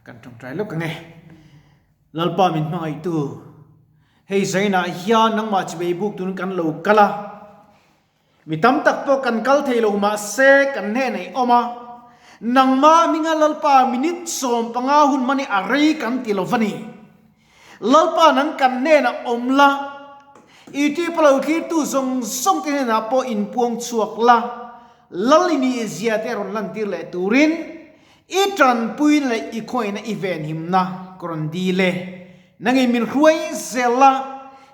Kan tawngtai lawk ang e. Lalpa min hmangaihtu, hei zainah hian nangmah chibei buk turin kan lo kal a. Mi tam tak pawh kan kal thei lo mahse kan hnenah i awm a. Nangmah hminga Lalpa minute 15 hun hman hi a rei kan ti lo va ni. Lalpa nang kan hnenah awm la, i tipa lo thlirtu zawng zawng te hnenah pawh inpuang chhuak la, Lal i nih zia te rawn lantir leh turin i tanpuina leh i khawihna i venhimna ka rawn dil e. Nangin min hruai zel la,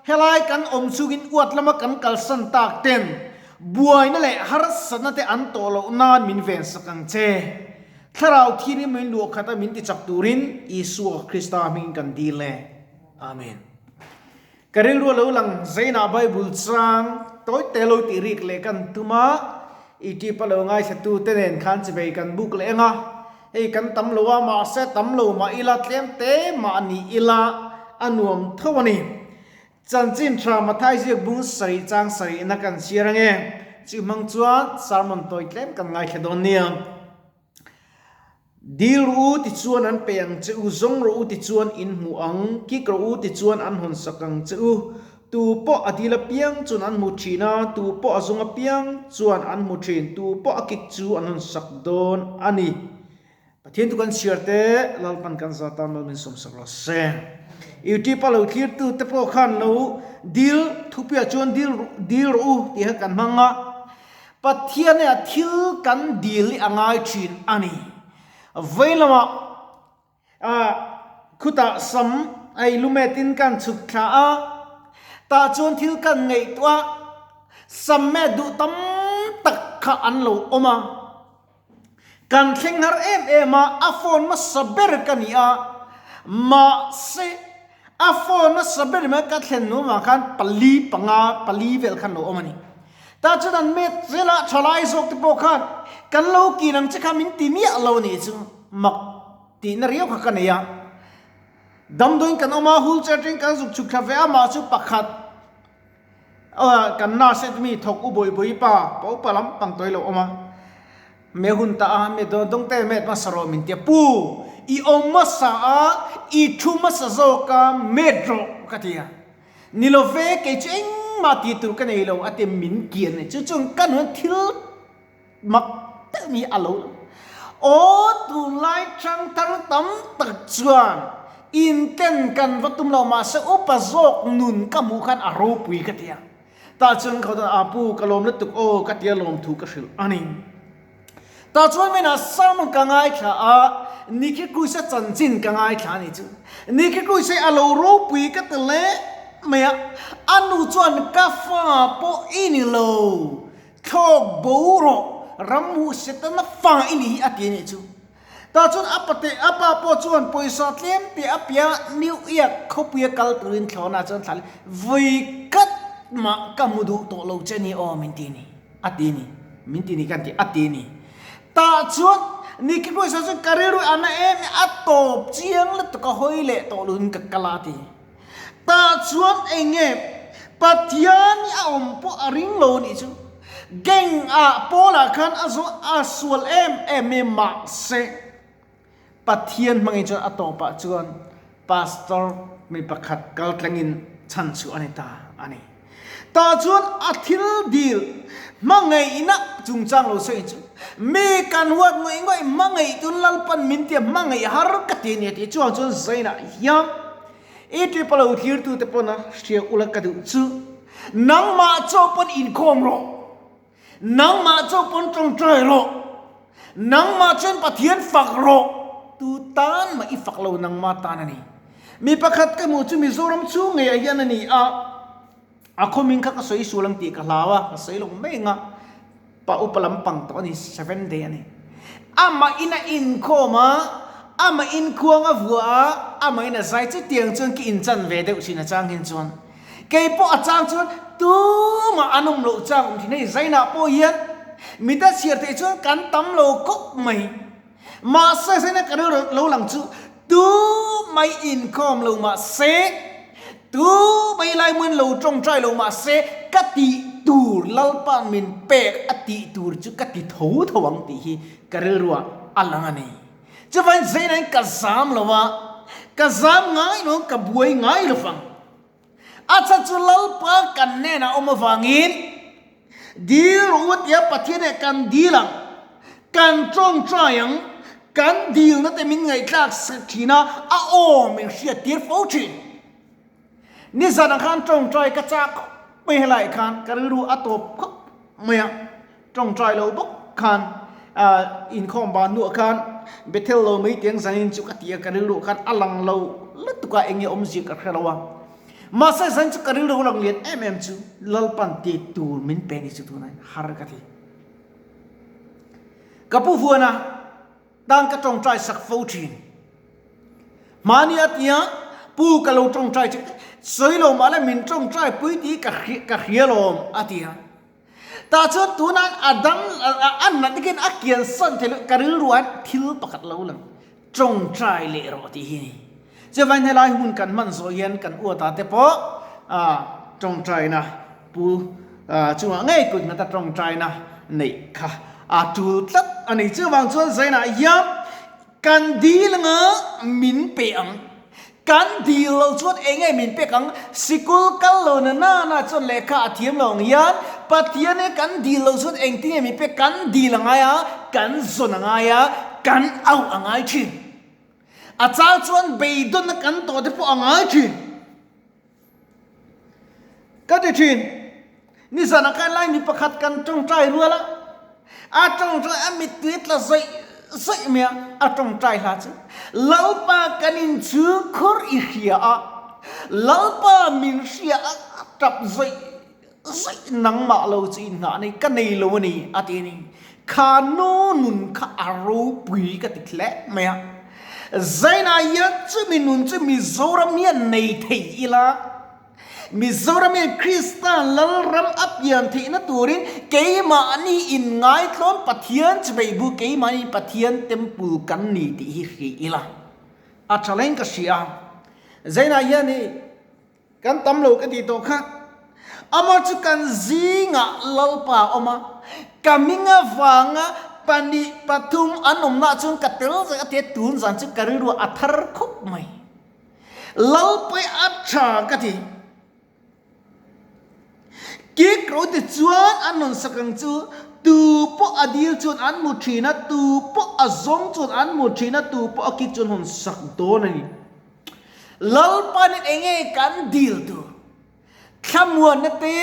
helai kan awm chungin uat lama kan kalsan tak ten buaina leh harsatna te an tawh loh nan min vensak ang che. Thlarau thirin min luah khat a min ti chak turin Isua Krista hmingin kan dil e. Amen. Ka rilru a lo lang Zainah Bible chang tawi te lo tih rik leh kan tum a, i tip a lo ngaithlatu te nen khan chivei kan buk leh eng a, hei kan tam lo a mahse tam lo mah ila tlem te mah ni ila a nuam tho a ni. Chanchin tha Mathai ziak bung sarih chang sarihna kan chhiar ange. Chu hmang chuan sermon tawi tlem kan ngaithla dawn nia. Dil rawh u tichuan an pe ang che u, zawng rawh u tichuan in hmu ang, kik rawh u tichuan an hawn sak ang che u. Tu pawh a dil apiang chuan an hmu thin a, tu pawh a zawng apiang chuan an hmu thin, tu pawh a kik chu an hawn sak dawn a ni. Pathian tu kan chhiar te Lalpan kan za tan lo min sawmsak rawh se. Youtube a lo thlirtu te pawh khan lo dil thupuiah chuan dil dil rawh u tih kha kan hmang a. Pathian hnenah thil kan dil hi a ngai thin a ni. Vei lamah khutah sam ei lumetin kan chhuk thla a, tah chuan thil kan ngaihtuah a, sam met duh tam tak kha an lo awm a. Kan thleng har em em a, a phone hmasa ber ka ni a, mahse a phone hmasa ber mai ka thlen hnu avang khan pali panga pali vel khan lo awm a ni. Tah chuan an met zel a, thalai zawk te pawh khan kan lo kin ang che kha min ti miah lo a nih chu mak tihna riau kha ka nei a. Damdawiin kan awm a, wheelchair atangin kan zuk chhuk thla ve a, mah chu pakhat Kan nurse te mi thawk u bawi bawi pa pa upa lam pang tawi lo awm a, me hun ta a me dawn dawng te met hmasa rawh min ti a, pu i awm hmasa a i thu hmasa zawk a met rawh ka ti a, ni lo ve kei chu engmah tih tur ka nei lo a ti min kian a ni, chu chuan ka nun thil mak deuh mi a lo aw tunlai thangthar tam tak chuan inten kan va tum lo mahse upa zawk nun ka hmuh khan a ropui ka ti a tah chuan ka a pu ka lawm lutuk aw ka tia lawm thu ka hrilh a ni tah chuan mena sermon ka ngaithla a Nikhi Kruse chanchin ka ngaithla a ni chu Nikhi Kruse a lo ropui ka ti leh mai a a nu chuan ka fa pawh i ni lo Thlawk bo rawh, ram huh Setana fa i ni hi a ti a nih chu. Tah chuan a pate a pa pawh chuan pawisa tlem teh a piang New York khawpuia kal turin thlawhna chuan thla leh vawi khat mah ka hmu duh tawh lo che ni aw min ti ni a ti ni min ti ni kan ti a ti ni. Tah chuan Nicky pawisa chuan ka rilru a na em a tawp chiang lutuk a hawi leh tawh luhin ka kal a a ti. Tah chuan eng nge Pathian hi a awm pawh a ring lo nih chu. Gang ah Paul ah khan a zawh a sual em em mai mahse Pathian hmangin chuan a tawpah chuan Pastor mi pakhat kal tlangin chhan chhuah a ni ta a ni. Tah chuan a thil dil hmangaihna chungchang lo sawi chu mi kan huat ngawih ngawih hmangaih tun Lalpan min tia hmangaih har ka ti a ni a ti. Chuvang chuan Zainah hian i tripa lo thlirtute pawn a hria ula ka duh chu nangmah chaw pawn inkhawm rawh, nangmah chaw pawn tawngtai rawh, nangmah chuan Pathian fak rawh, tu tan mah i fak lo nangmah tan a ni. Mi pakhat ka hmuh chu Mizoram chhung ngeiah hian a ni a, a khawming kha ka sawi sual ang tih ka hlau a, ka sawi lo mai ang a, pa upa lampang tawh a ni, seven day a ni. Amah in a inkhawm a, amah in khuang a vuah a, amah in a zai chutiang chuan ka inchan ve deuh thin a chang hin chuan. Kei pawh a chang chuan tumah an awm loh chang awm thin hei zainah pawh hian mita chhiar theih chuan kan tam lo khawp mai. Mahse zaina ka rilru lo lang chu tu mai inkhawm lo mahse, tu mai laimuin lo tawngtai lo mahse ka tih tur Lalpa'n min pek a tih tur chu ka ti tho tho ang tih hi ka rilruah a lang a ni. Chuvain Zainain ka zam lo a, ka zam ngai lo ang, ka buai ngai lo vang. A chhan chu Lalpa kan hnenah awm avangin dil rawh u tia Pathian hneh kan dil ang, kan tawngtai ang, kan dilna te min ngaihthlak sak thin a, a aw min hriat tir fo thin. Nizan ah khan tawngtai ka chak khawp mai helaiah khan ka rilru a tawp khawp mai a, tawngtai lo bawk khan inkhawm ban hnuah khan Bethel lo mai tiang zanin chu ka ti a, ka rilru khan a lang lo lutuk a, eng nge awmzia ka hre lo a. Mahse zanin chu ka rilru lang lian em em chu Lalpan ti tur min pe ni chu tunah har ka ti. Ka pu vuana tan ka tawngtai sak fo thin. Mahni a tia pu ka lo tawngtai che sawi lo mah le min tawngtai pui tih ka ka hria lawm a ti a. Tah chuan tunah a dang a nat takin a kian san thei lo ka rilru ah thil pakhat lo lang tawngtai leh rawh tih hi a ni. Chuvain helai hun kan hman zawh hian kan uata te pawh tawngtaina pu chungah ngei kut ngata tawngtaina neih kha a tul tlat a ni. Chuvang chuan Zainah hian Kan dil anga min pe ang. Kan dil loh chuan eng nge min pek ang? Sikul kal lo na na na chuan lehkha a thiam lo ang hian Pathian e kan dil loh chuan engtin nge min pek? Kan dil a ngai a, kan zawn a ngai a, kan auh a ngai thin. A chang chuan beidawnna kan tawh te pawh a ngai thin. Ka ti thin. Nizanah khan lai mi pakhat kan tawngtai rual a, a tawngtai a mittui tla zawih zawih mai a, a tawngtai hla chu, Lalpa kan inchhung khur i hria a, Lalpa min hria a, a tap zawih zawih nangmah lo chu inngah nei ka nei lo a ni a ti a ni. Kha nu nun kha a ropui ka ti hle mai a. Zaina hian chumi nun chu Mizoram hian nei thei ila, Mizoram hian Krista Lalram a pian theihna turin keimahni inngaitlawm Pathian chubei bu keimahni Pathian temple kan ni tih hi hria ila a tha leng ka hria. Zaina hian i Kan tam lo ka tih tawh kha. Amah chu kan zingah Lalpa a awm a, ka hming avanga pahnih pathum an awmnaah chuan ka tel zek a tia tun zan chu ka rilru a thar khawp mai. Lalpa hi a tha ka ti. Kik ro te chuan an rawn sak ang chu, tu pawh a dil chuan an hmu thin a, tu pawh a zawng chuan an hmu thin a, tu pawh a kik chuan an rawn sak dawn a ni. Lalpanin enge kan dil tur? Thlamuanna te,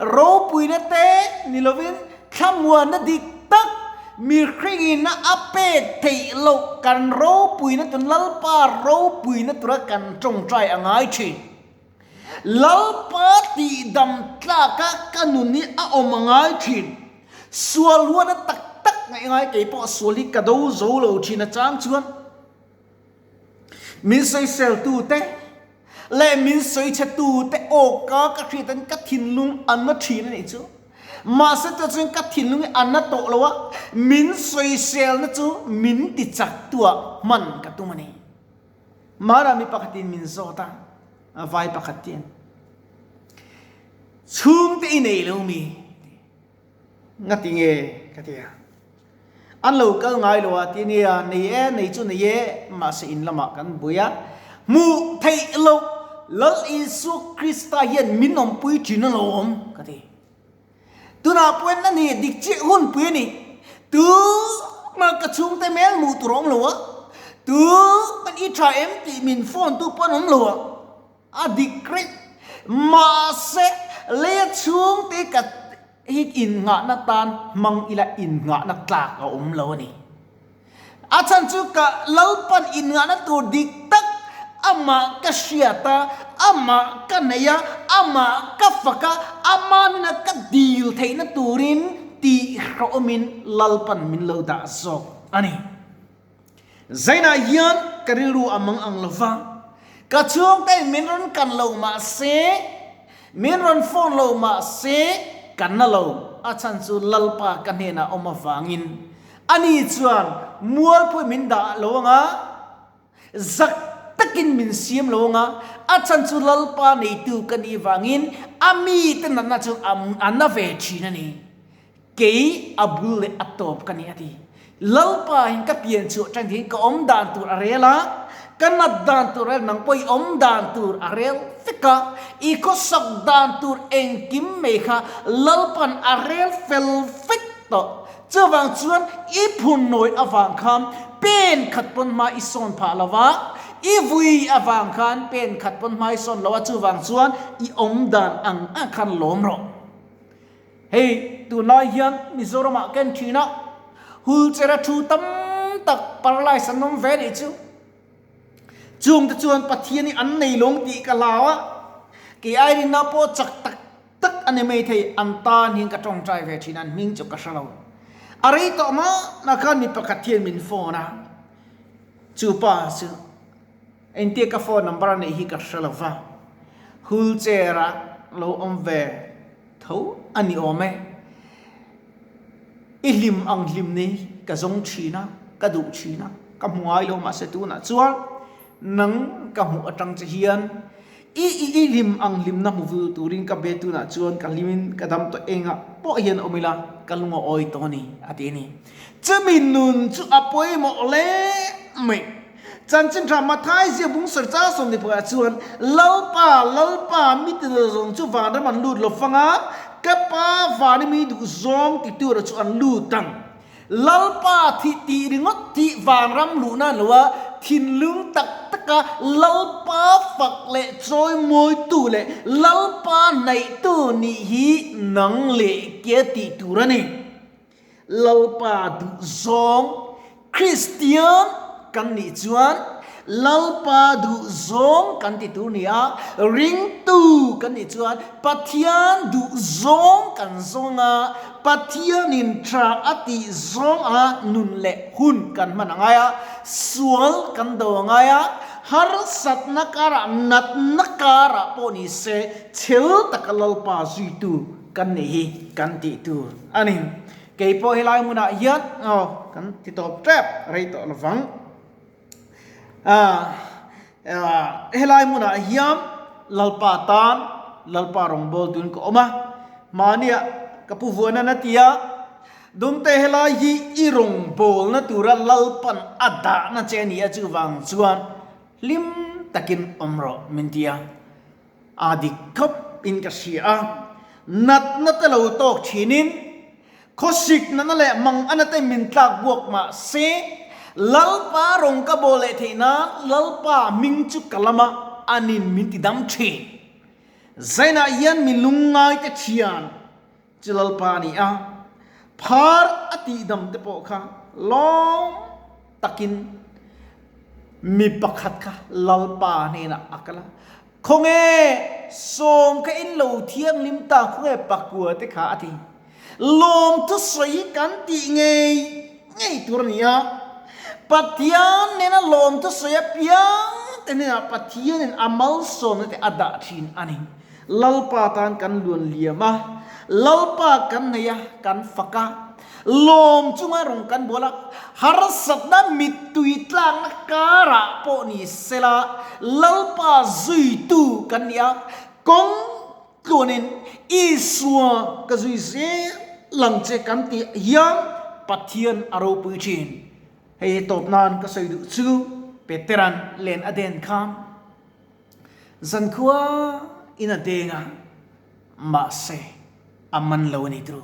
ropuina te ni lovin thlamuanna dik tak mihringin a pek theih loh kan ropuina tur Lalpa ropuina tura kan tawngtai a ngai thin. Lalpa tihdam tlaka ka nun hi a awm a ngai thin. Sual huatna tak tak ngaih ngai keipawh sual hi ka do zo lo thin a chang chuan. Min sawiseltute leh min sawichhetute awka ka hriat in ka thinlung a na thin a nih chu. Mahse tah chuan ka thinlung hi a na tawh lo a, min sawiselna chu min ti chak tuah hman ka tum a ni. Mara mi pakhatin min zawt a, vai pakhat hian, Chhungte i nei lo mi? Ngati nge ka ti a. An lo kal ngai lo a ti nia, nei e, nei chu nei e, mahse in lamah kan bui a. Hmuh theih loh Lal Isua Krista hian min awmpui thin a lo awm ka ti. Tunah pawhin a ni dik chiah hunpui a ni. Tu mah ka chhungte hmel hmuh tur a awm lo a, tu man i tha em tih min phone tu pawh an awm lo a. A dik reng. Mahse, leia chhungte ka hi innghahna tan hmang ila innghahna tlak a awm lo a ni. A chhan chu ka Lalpan innghahna tur dik tak amah ka hriat a, amah ka nei a, amah ka fak a, ama nuna ka dil theihna turin tihhrehawmin Lalpan min lo dah zawk a ni. Zainah hian ka rilru a mang ang lo va, ka chhungtein min rawn kan lo mah se, min rawn phone lo mah se, ka na lo, a chhan chu Lalpa ka hnenah awm avangin ani chuan mualpui min dah lo ang a, zak takin min siam lo ang a, a chhan chu Lalpa neitu ka nih vangin a mite natna chu a na ve thin a ni. Kei a bul leh a tawp ka ni a ti. Lalpa in ka pian chhuah tang hian ka awm dan tur a rel a, ka nat dan tur a rel, nang pawh i awm dan tur a rel vek a, i khawsak dan tur engkim mai kha Lalpan a rel fel vek tawh. Chuvang chuan i phun nawi avang khan pen khat pawn hma i sawn phah lo va, i vui avang khan pen khat pawn hma i sawn lo a, chuvang chuan i awm dan ang ang khan lawm rawh. Hei tunlai hian Mizoram ah ken thin a, hulchera thu tam tak paralyze an awm ve nih chu. Chung te chuan Pathian hi an nei lawng tih ka hlau a, kei ai rinna pawh chak tak tak a ni mai thei, an tan hian ka tawngtai ve thin a, an hming chu ka hre lo. A rei tawh mahna khan mi pakhat hian min phone a, chu pa chu Engtia ka phone number a neih hi ka hre lo va, wheelchair ah lo awm ve tho a ni awm e. I hlim ang hlim ni ka zawng thin a, ka duh thin a, ka hmu ngai lo mahse tunah chuan nang ka hmuh atang che hian i i i hlim ang hlimna hmu vul turin ka be tunah chuan ka hlimin ka dam tawh engah pawh hian awm ila ka lung a awi tawh a ni a ti a ni. Chumi nun chu a pawimawh hle mai. Chanchin tha Mathai zia bung sawi chang 12 ah chuan, Lalpa, Lalpa, mi ti lo zawng chu vanram an lut lo fang a, ka Pa van i mi duh zawng ti tura chu an lut ang. Lalpa thih tih ringawt hi vanram luhna an lo a, thinlung tak taka Lalpa fak leh chawimawitu leh Lalpa hnaihtu nih hi nang leh ke tih tur a ni. Lalpa duh zawng Kristian kan nih chuan Lalpa duh zawng kan ti tur ni a, ringtu kan nih chuan Pathian duh zawng kan zawng a, Pathianin tha a tih zawng anga nun leh hun kan hman a ngai a, sual kan do a ngai a, harsatna karah natna karah pawh ni se chhel taka Lalpa zuitu kan nih hi kan tih tur a ni. Kei pawh helai hmunah hian aw kan ti tawp tep rei tawh lovang. Helai hmunah hian Lalpa tan Lalpa rawngbâwl tun ka awm a, mahnia ka pu vuan a ti a, Dumte helai hi i rawngbâwlna tura Lalpan a dahna che a ni a, chuvang chuan hlim takin awm rawh min ti a. A dik khawp in ka hria a, natna te lo tawk thin in khawsik natna leh mang ana te min tlak buak mah se, Lalpa rawng ka bawl leh theih nan Lalpa hming chu ka lam a, anin min ti dam thin. Zainah hian mi lungngai te thian chu Lalpa a ni a, phar a tihdam te pawh kha lawm takin mi pakhat kha Lalpa hnenah a kal a, Khawnge sawm kha in lo thianghlim ta, khawnge pakua te kha a ti. Lawm thusawi kan tih ngei ngei tur a ni a, Pathian nena lawm thusawi apiang te hnenah Pathianin a malsawmna te a dah thin a ni. Lalpa tan kan luan liam a, Lalpa kan nei a, kan fak a, lawm chunga rawn kan bual a, harsatna mittui tlakna karah pawh ni sela, Lalpa zuitu kan ni a, kawng tluanin Isua ka zui zel lang che kan tih hian Pathian a ropui thin. Hei hi tawp nan ka sawi duh chu Petera'n len a den khan. Zankhua in a deng a, mahse a man lo a ni tru.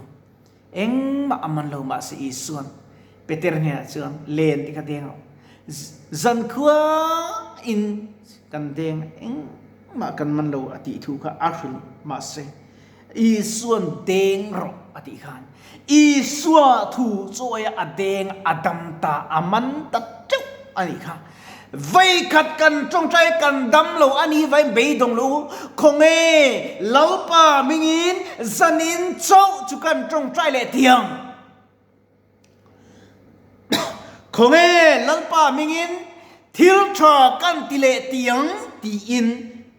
Engmah a man lo mahse Isuan Peter hnenah chuan len te kha deng rawh. Zankhua in kan deng a, engmah kan man lo a tih thu kha a hrilh mahse Isuan deng rawh a tih khan Isua thu chawi a deng a dam ta a man ta teuh a nih kha. Veikhat kan tawngtai kan dam lo a ni vai beidawng lo u. Khawnge Lalpa hmingin zanin chauh chu kan tawngtai leh tiang. Khawnge Lalpa hmingin thil tha kan ti leh tiang tiin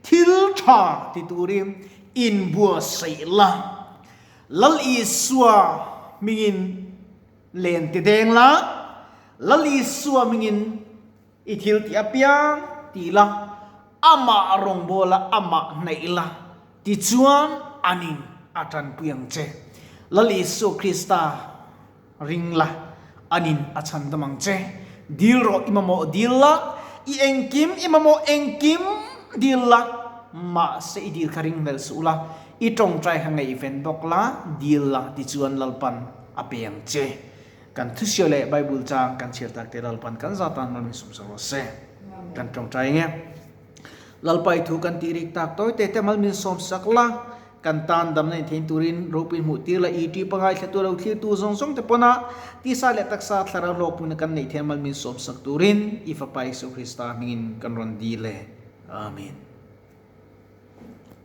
thil tha ti turin inbuatsaih la. Lal Isua hmingin len ti deng la, Lal Isua hmingin i thil tih apiang ti la, amah rawngbawla amah hnaih la, tichuan anin a tanpui ang che. Lal Isua Krista ring la. Anin a chhandam ang che. Dil rawh i mamawh dil la, i engkim i mamawh engkim dil la, mahse i dil kha ring hmel suh la, i tawngtai kha ngaihven bawk la, dil la tichuan Lalpan a pe ang che. Kan thusiau leh Bible chang kan chhiar tak te Lalpan kan za tan mal min sum sak rawh se. Kan tawngtai nge. Lalpa i thu kan tih rik tak tawi te te mal min sawm sak la, kan tan damna in thein turin ropui hmuh tir la, i ti pangai thla tu lo thlir tu zawng zawng te pawn a tisa leh taksa thlarau hlawkpuina kan neih thein mal min sawm sak turin i Fapa Isu Krista hmingin kan rawn dil e. Amen.